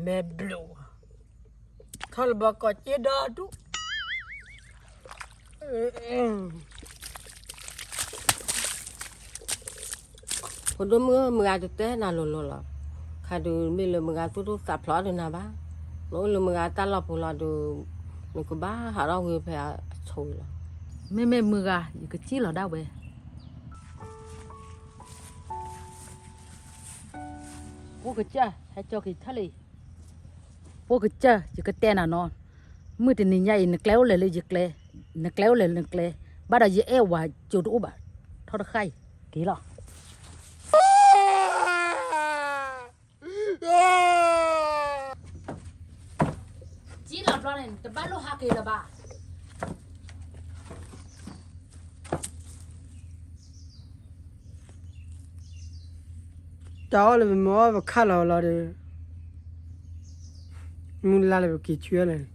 မဲာ်ဘျုး, ထီၣ်လၢဘီကီးက့ဒီဒူၣ်, ဖိဒိၣ်မုၣ်ဧၢ, မုၢ်ဂၤတတဲနၤလိၤလိၤလီၤ. ခါဒုးမ့ၢ်လၢမုၢ်ဂၤသူၣ်ဒိၣ်သးဖျိးဒုးနၤဘၣ်. နအိၣ်လၢမုၢ်ဂၤတၢ်လီၢ်ပူၤလီၤဒုး, နကဘၣ်ဟးထီၣ်ဝံၤဖဲအဆိလီၤ. မ့မ့ၢ်မုၢ်ဂၤ ယကစံၣ်လီၤဒၣ်ဝဲ. ဖိကစၢ်, ဟဲကၠီက့ၤထၢၣ်လံ. ဖိကစၢ်, ယကတဲနၤနီၤ, မုၢ်တနံၤညါအံၤ နကျဲအိၣ်လဲၤလၢယကျဲ, နကျဲအိၣ်လဲၤလၢနကျဲ, ဘၣ်ဒီးယအဲၣ်ဝၤကၠိတအိၣ်ဘၣ်, ထီၣ်တဃၣ်အံၤ, က့ၤလီၤ. ကံလီၤဘျီန့ၣ် တဘၣ်လိၣ်ဟးက့ၤလၢၤဘၣ်. တၢ်အီၣ်လၢပမၤအီၣ်ပခၣ်လီၤလီၤဒီး, မုၢ်လါလၢပက့ၤဆူအီၤန့ၣ်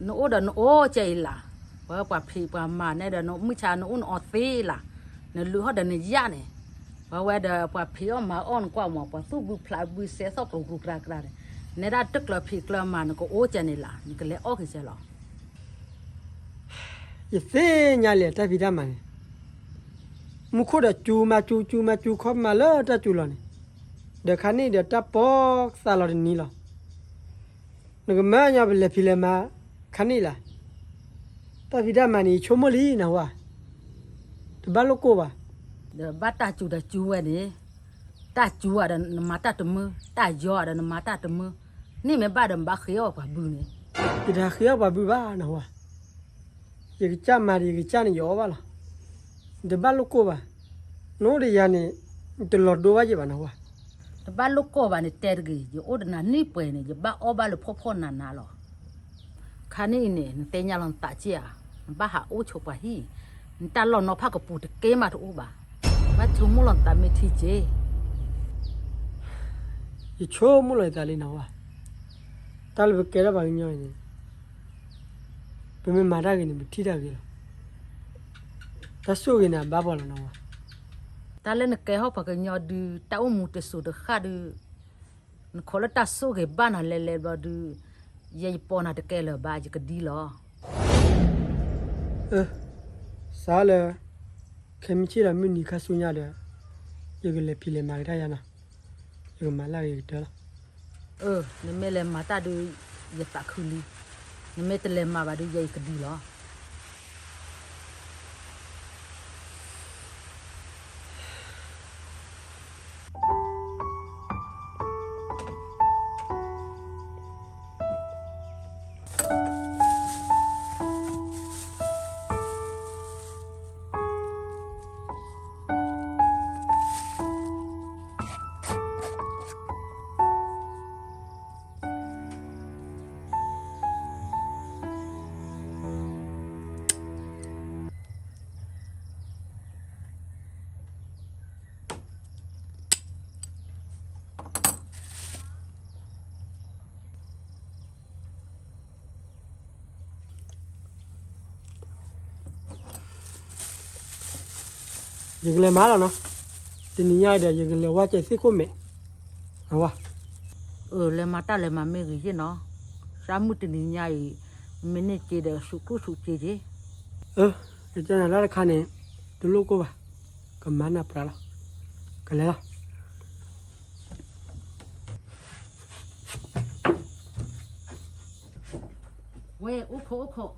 နအိၣ်ဒီးနအိၣ်ကဲအံၤလၢ်, ပှၤဖံးပှၤမၤနဲဒီး နမုၢ်ဆါနအိၣ်နအီသ့လၢ်, နလုၢ်ဟီၣ်ဒီးနယၣ်န့ၣ်, ပှၤဝဲဒီးပှၤဖံးအီၣ်မၤအီၣ်နကွၢ်မး ပှၤသူၣ်ဘုဖျးဘုစဲးသီၣ်ကြူကြူကြၤကြၤန့ၣ်, နဲဒၣ်တကျၢၤဖံးကျၢၤမၤ နကအိၣ်ကဲန့ၣ်လၢ်, နကလဲၤအီၣ်က့ၤကဲလီၤ. ယသ့ၣ်ညါလံတၢ်ဖံးတၢ်မၤန့ၣ်, မူခိၣ်ဒီးစူၤမၤစူၤ စူၤမၤစူၤ ခီမၤလၢတၢ်စူၤလီၤန့ၣ်, ဒီးခါန့ၣ်ဒီးတၢ်ပီသးလီၤတနံၤလီၤ. နကမၤညီပလဲၤဖံးလဲၤမၤခါန့ၣ်လၢ်, တၢ်ဖံးတၢ်မၤန့ၣ် ယဆိကမိၣ်လံနဟူဧါ, တဘၣ်လိၣ်ကိၢ်ဘၣ်. ဒီးဘၣ်တၢ်စူၤဒီးစူၤဝဲန့ၣ်, တၢ်စူၤဧါဒီးနမၤတၢ်တမုာ်, တၢ်ယီၤဧါဒီးနမၤတၢ်တမုာ်, န့ၣ်မ့ၢ်ဘၣ်ဒီးနဘၣ်ဃ့အီၣ်ပှၤဘုန့ၣ်, ယတဃ့အီၣ်ပှၤဘုဘၣ်နဟူဧါ. ယကစၢ်မၤဒီးယကစၢ်န့ၣ်ယအီၣ်ဘၣ်လီၤ. နတဘၣ်လိၣ်ကိၢ်ဘၣ်. နအိၣ်ဒီးယၤန့ၣ်, နတလီၤဒိဘၣ်ယဘၣ်နဟူဧါ. တဘၣ်လိၣ်ကိၢ်ဘၣ်န့ၣ်တဲတဂ့ၤ, ယအိၣ်ဒီးနၤနံၣ်ပှဲၤန့ၣ် ယဘၣ်အီၣ်ဘၣ်လၢဖှီၣ်ဖှီၣ်နးနးလီၤ. ခါန့ၣ်အံၤန့ၣ် နတဲညါလီၤနသးက့ဧါ, နဘၣ်ဟးအိၣ်ဆိးပှၤဟံၣ်, နတၢ်လီၢ်နီဖးကပူၤတကဲမးတအိၣ်ဘၣ်. ဘၣ်ဆိကမိၣ်လီၤနသးမ့ၢ်ထံက့ၤ ယဆိကမိၣ်လီၤယသးလံနဟူဧါ. တၢ်လၢပကဲထီၣ်ပှၤကညီအံၤန့ၣ်, ပမ့ၢ်မၤတၢ်ဂ့ၤန့ၣ် ပထံၣ်တၢ်ဂ့ၤလီၤ. တၢ်ဆိၣ်ဂ့ၤန့ၣ် အဘၣ်ပှၤလီၤနဟူဧါ. တၢ်လၢနကဲထီၣ်ပှၤကညီဒုး တၢ်အိၣ်မူတစိၤတဃၣ်ဒုး, နခိးလၢတၢ်ဆိၣ်ဂ့ၤဘၣ်နၤလဲၤလဲၤဘျီဒုး, ယဲယပိာ်နၤတကဲလၢၤဘၣ် ယကဒ်လီၤ. စးလၢ ခဲမုၢ်ဆ့ၣ်ဒီးမုၢ်နံၤခါဆူညါဒီး, ယကလဲၤဖံးလဲၤမၤကဒါယၤနီၤ, ယကမၤလၢယကတၢၢ်လီၤ. အၢ နမ့ၢ်လဲၤမၤတၢ်ဒုး ယသးခုလံ, နမ့ၢ်တလဲၤမၤဘၣ်ဒုး ယဲယကဒုးလီၤ. ယကလဲၤမၤလီၤနီၤ, တနံၤညါအံၤဒီး ယကလဲၤဝါကဲသ့ၣ်ခိၣ်မဲာ်, အဝါ, အၢ လဲၤမၤတၢ်လဲၤမၤမ့ၢ်ဂ့ၤယ့ၢ်နီၤ, စၢ်မုၢ်တနံၤညါအံၤ မ့ၢ်န့ၢ်စ့ဒီး ဆူးခူၣ်ဆူးစ့က့ၤ, အၢ ယတဲနၤလၢတခါန့ၣ် တလိၣ်ကိၢ်ဘၣ်, ကမၤနၢ်ပြးလီၤ, ကလဲၤလီၤ. ဝဲ အိၣ်ခိး အိၣ်ခိး,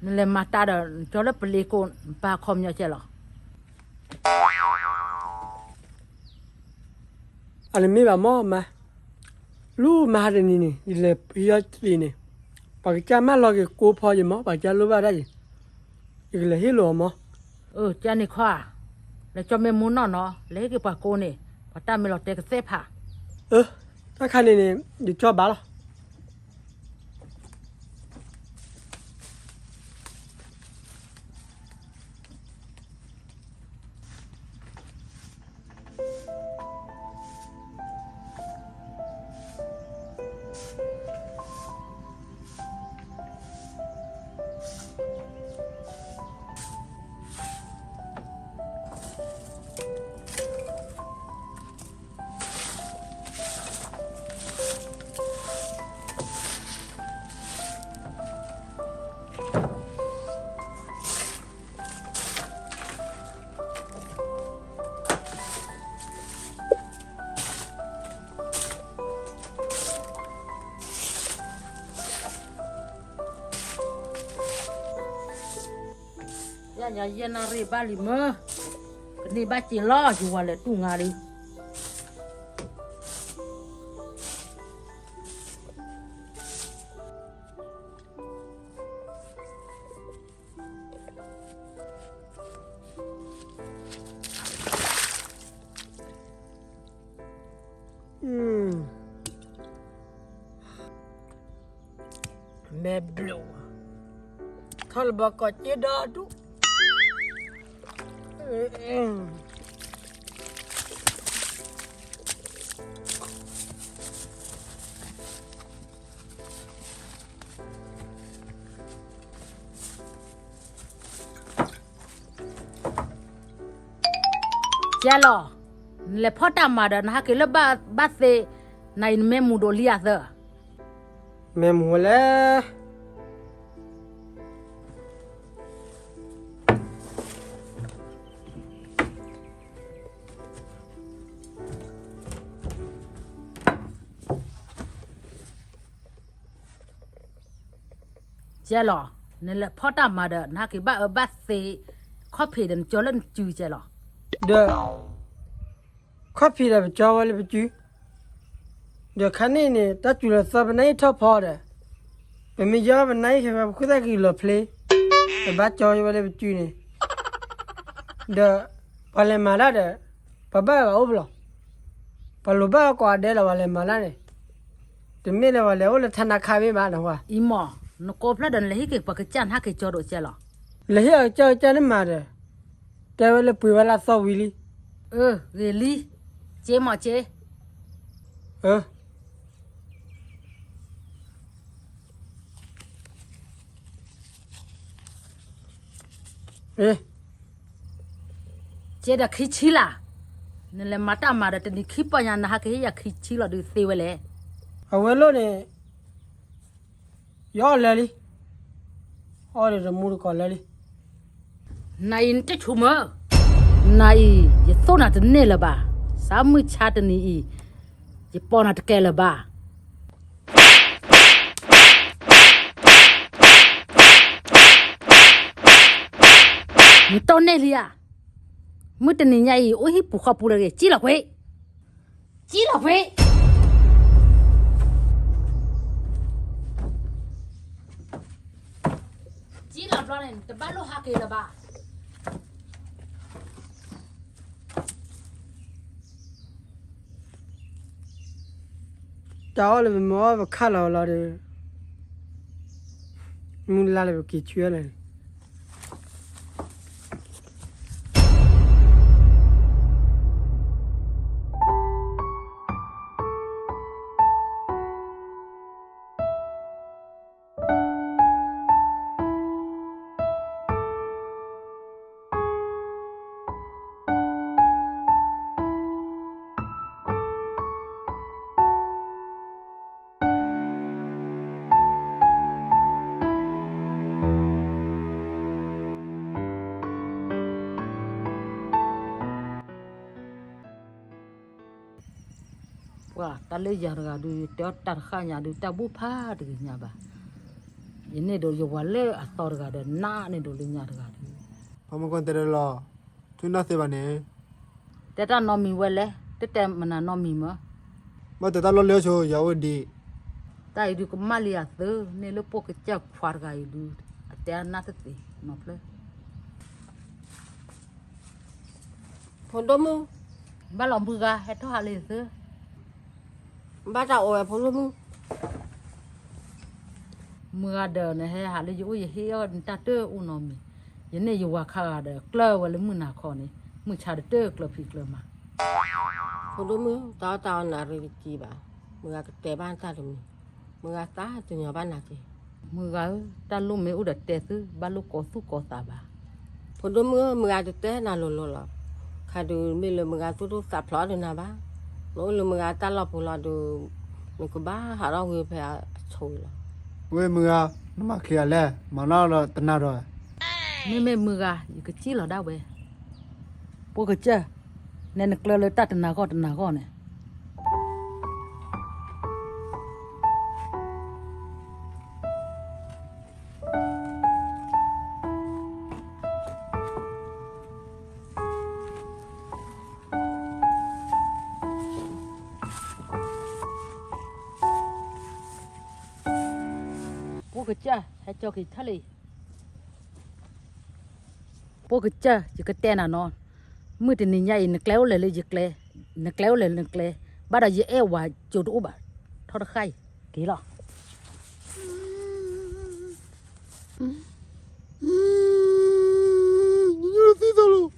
နလဲၤမၤတၢ်ဒီး နကၠီလၢပလ့ကိၣ် နပၢ်ခီပညီကဲလီၤ. အန့ၣ်မ့ၢ်ဘၣ်မ့ၢ်မါ, လူၤမါဟါတနံၤန့ၣ် ယလဲၤဟံးအီၤတံၤန့ၣ်, ပှၤကစၢ်မၢလီၤက့ၤကိးဖီယံၤမ့ၢ် ပှၤကစၢ်လိၣ်ဘၣ်ဒၣ်ယံၤ, ယကလဲၤဟ့ၣ်လီၤအီၤမ့ၢ်. အၢ ကန့ၣ်ခီဧါ, လဲၤကၠီမ့ၢ်မူနီၢ်နီၤ လဲၤဟ့ၣ်က့ၤပှၤကိးန့ၣ်, ပှၤတၢ်မ့ၢ်လီၤတဲာ်ကသဲၣ်ဖး. အၢ တၢ်ခါန့ၣ်န့ၣ် ယကၠီဘၣ်လီၤ. ယညါယဲၢ်နၣ်ရံၣ်ဘၣ်လံမၢ်, ကန့ၢ်ဘၣ်စ့လီၤ ယဝၤလဲၤတူၢ်ငါလံ. မဲာ်ဘျုး, ထီၣ်လၢဘီကီးက့ဒီဒူၣ်. ကဲလီၤ, နလဲၤဖီၣ်တၢ်မၤဒီး နဟးက့ၤလၢဘၣ်သ့, နအံၤနမ့ၢ်မူဒိးလံအသၢ, မ့ၢ်မူဝဲလဲၣ်. ကဲလီၤ, နလဲၤဖီၣ်တၢ်မၤဒီး နဟးက့ၤဘၣ်အၢဘၣ်သီ, ခီၣ်ဖံးဒီးနကၠီလၢနစုကဲလီၤ. ဒီး ခီၣ်ဖံးဒီးပကၠီဝဲလၢပစု, ဒီးခါန့ၣ်န့ၣ် တၢ်စူၤလီၤသီပနၢ်အံၤထီၣ်ဖီဒီး, ပမ့ၢ်ယီၢ်ပနၢ်အံၤခဲဖဲပခိၣ်သၣ်ကံၤလီၤဖျ့, ပဘၣ်ကၠီဝဲလၢပစုန့ၣ်, ဒီး ပှၤလဲၤမၤတၢ်ဒီး ပဘၣ်ဂၤအိၣ်ဖဲလဲၣ်, ပှၤလိၣ်ဘၣ်ကိးဂၤဒဲးလီၤ ပှၤလဲၤမၤတၢ်န့ၣ်, တမ့ၢ်လၢပှၤလဲၤအိၣ်လၢထးနါခါမ့ၢ်ဘၣ်နဝဲ. အံၤမး, နကိးဖျၢၣ်ဒီးနလဲၤဟ့ၣ်က့ၤပှၤကစၢ်နဟးက့ၤကၠီဒိၣ်ကဲလီၤ. လဲၤဟ့ၣ်အကစၢ်ကစၢ်န့ၣ်မၤဒီး, တဲဝဲလၢပှ့ၤဝဲလၢသီဝံၤလံ. အၢ ဂ့ၤလံ, က့မးက့. အၢ က့ဒီးခံဆံလၢ်, နလဲၤမၤတၢ်မၤဒီးတနံၤခံပီညါ နဟးက့ၤဟ့ၣ်ယၤခံဆံလီၤဒုးသ့ဝဲလဲၣ်. အဝဲလိၣ်န့ၣ် ယအီၣ်လၢာ်လံ, အီၣ်ဒီးတမူတကိးလၢာ်လံ. နအံၤနတဆိမၢ်, နၤအံၤ ယသိၣ်နၤတန့ၢ်လၢၤဘၣ်. စးမုၢ်ဆါတနံၤအံၤ ယပိာ်နၤတကဲလၢၤဘၣ်. နတိၢ်န့ၢ်လံဧါ. မုၢ်တနံၤညါအံၤ အိၣ်ဟံၣ်ပူၤဃီပူၤလၢၤဂ့ၤ, ကံၣ်လီၤဖှ့, ကံၣ်လီၤဖှ့. ကံၣ်လီၤဘျီန့ၣ် နတဘၣ်လိၣ်ဟးက့ၤလၢၤဘၣ်. တၢ်အီၣ်လၢပမၤအီၣ်ပခၣ်လီၤလီၤဒီး မုၢ်လါလၢပက့ၤဆူအီၤလီၤ. ပှၤ တၢ်လၢယၤတဂၤဒုး ယတဲအီၣ်တၢ်တဃၣ်ညါဒုး တၢ်ဘူၣ်ဖးတဂ့ၤညါဘၣ်. ယန့ၢ်ဒိးယဝၤလၢအသီတဂၤဒီး နးန့ၢ်ဒိးလၢညါတဂၤဒုး. ဖီမုၢ်ကီၢ်တဲတလီၤ, ထူၣ်နီၢ်သ့ဘၣ်န့ၣ်, တဲတၢ်နီတမံၤဝဲလဲၣ်, တတဲမနုၤနီတမံၤမၢ. ဘၣ်တဲတၢ်လီၢ်လၢဆိ ယၤအိၣ်ဒံး. တၢ်အံၤဒုးကမၣ်လံအသု, န့ၢ်လၢပိာ်ကစၢၢ်ခွါတဂၤအံၤဒုး အတဲအနၢ်တသ့နီဖျၢၣ်. ဖိဒိၣ်မုၣ်, ဘၣ်လီၤမုၢ်ဂၤ ဟဲထီၣ်ဟးလၢသု, ဘၣ်တၢ်အိၣ်ဝဲဖိဒိၣ်မုၣ်. မုၢ်ဂၤဒီးနဟဲဟးလၢယအိၣ် ယဟ့ၣ်အီၣ်နတၢ်တအိၣ်နီတမံၤ, ယန့ၢ်ယဝၤခါဂၤဒီး ကျၢၢ်ဝဲလၢမုၢ်နၤခီန့ၣ် မုၢ်ဆါတတၢၢ်ကျၢၤဖံးကျၢၤမၤ. ဖိဒိၣ်မုၣ်, တၢ်အီၣ်တၢ်အီနၤရ့တက့ၤဘၣ်, မုၢ်ဂၤကတဲဘၣ်နတၢ်တမံၤ, မုၢ်ဂၤသးတညီဘၣ်နၤက့ၤ. မုၢ်ဂၤဧၢ, တၢ်လိၣ်မ့ၢ်အိၣ်ဒီးတဲသု, ဘၣ်လိၣ်ကိးသူၣ်ကိးသးဘၣ်. ဖိဒိၣ်မုၣ်ဧၢ, မုၢ်ဂၤတတဲနၤလိၤလိၤလီၤ. ခါဒုးမ့ၢ်လၢမုၢ်ဂၤသူၣ်ဒိၣ်သးဖျိးဒီးနၤဘၣ်. နအိၣ်လၢမုၢ်ဂၤတၢ်လီၢ်ပူၤလီၤဒီး နကဘၣ်ဟးထီၣ်ဝံၤဖဲအဆိလီၤ. ဝဲမုၢ်ဂၤ, နမၤခံဂၤလဲၣ်, မၤနီၣ်လီၤတနၤဒီး. မ့မ့ၢ်မုၢ်ဂၤ, ယကစံၣ်လီၤဒၣ်ဝဲ. ပိာ်ကစၢၢ်, နဲနကျၢၤလၢတၢ်တနၤဂီၢ်တနၤဂီၢ်န့ၣ်. ပိာ်ကစၢၢ်, ဟဲကၠီက့ၤထၢၣ်လံ. ပိာ်ကစၢၢ်, ယကတဲနၤနီၤ, မုၢ်တနံၤညါအံၤ နကျဲအိၣ်လဲၣ်လၢယကျဲ, နကျဲအိၣ်လဲၣ်လၢနကျဲ, ဘၣ်ဒီးယအဲၣ်ဝၤကၠိတအိၣ်ဘၣ်, ထီၣ်တဃၣ်အံၤ, က့ၤလီၤ. သံသးလီၤ.